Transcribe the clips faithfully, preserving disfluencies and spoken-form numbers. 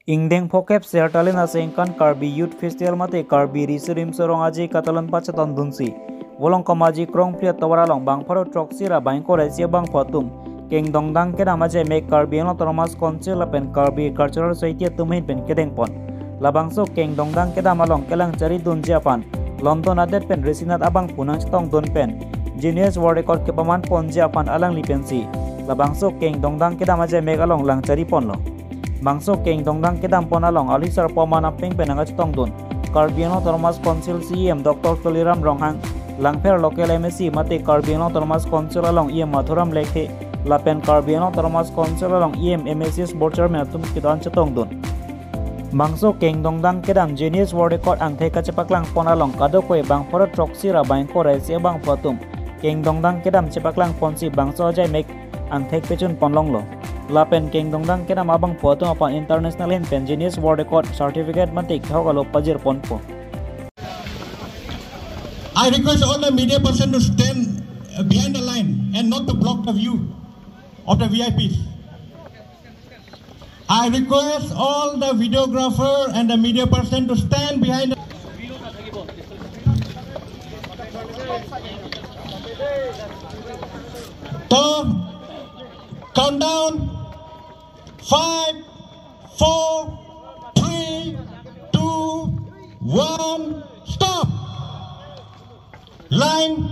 Ingdeng phokep Sertalin asengkan Karbi Youth Festival mate Karbi Riso Nimso Rong Aje katalon pachetongdunsi Volongkom Aje Krongpri atovar along bang pharo throksi ra bang ingkoi ra isi abangphu atum kengdongdang kedam ajai mek Karbi Anglong Autonomous Council lapen Karbi Cultural Society atum ahin pen kedengpon. Labangso kengdongdang kedam along kelang charidunji aphan London adet pen Risinat abangphu nangchetongdun pen Guinness World Record kepamanponji aphan alangli pensi labangso kengdongdang kedam ajai mek along lang chariponlo. Bangso kengdongdang kedampon along alisar poman apeng pen nangchetongdun Karbi Anglong Autonomous Council C E M Doctor Tuliram Ronghang, Langpher local M A C mate Karbi Anglong Autonomous Council along E M Madhuram Lekthe lapen Karbi Anglong Autonomous Council along E M M A C Board Chairman atum kedo-an chetongdun. Bangso kengdongdang kedam Guinness World Record angthek kachepaklangpon along kadokave bang pharo throksi ra bang ingkoi ra isi abangphu atum kengdongdang kedam chepaklangponsi bangso ajai mek angthek pechunponlonglo. Lapen kengdongdang kedam abangphu atum aphan international ahin pen Guinness World Record certificate mate kehok alo pajirponpo. I request all the media person to stand, uh, behind the line and not to block the view of the V I Ps. I request all the videographer and the media person to stand behind the To countdown, five, four, three, two, one, stop. Line.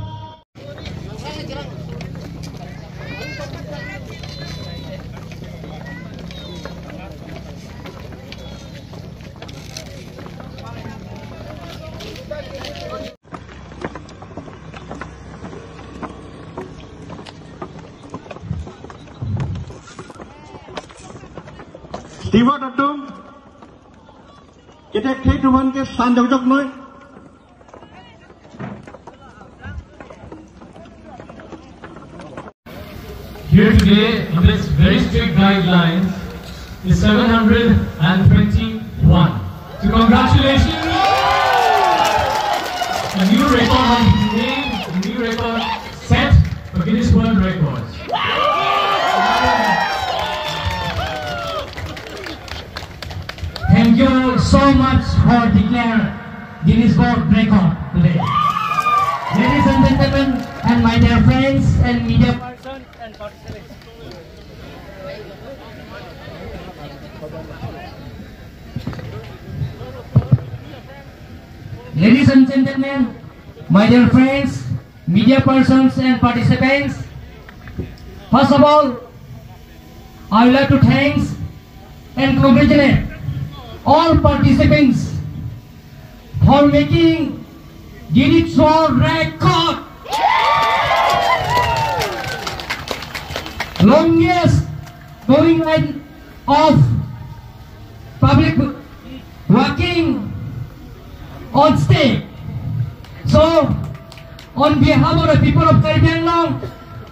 Steward atum, kita khe tuhan ke sanjok jok noi. Here today, amidst very strict guidelines, is seven hundred and twenty-one. So congratulations! A new record has been made, a new record set for Guinness World Records. Thank you so much for declare Guinness World Record today. Ladies and gentlemen, and my dear friends and media person and participants. Ladies and gentlemen, my dear friends, media persons and participants, first of all, I would like to thanks and congratulate all participants for making Guinness World Record. Longest going line of public walking on stage. So, on behalf of the people of Karbi Anglong,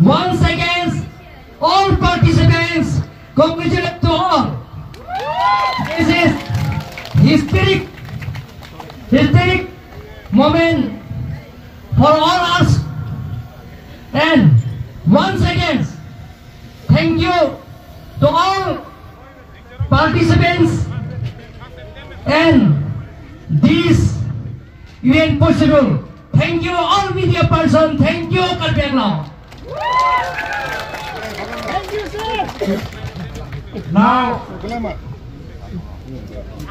once again, all participants, congratulate to all. This is historic, historic moment for all us. And once again, thank you to all participants and this event possible. Thank you all media person. Thank you Karbi Anglong. Thank you, sir. Now,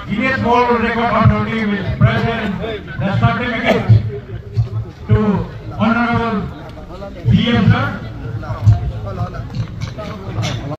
Guinness World Record Authority will present the certificate to Honorable B M sir.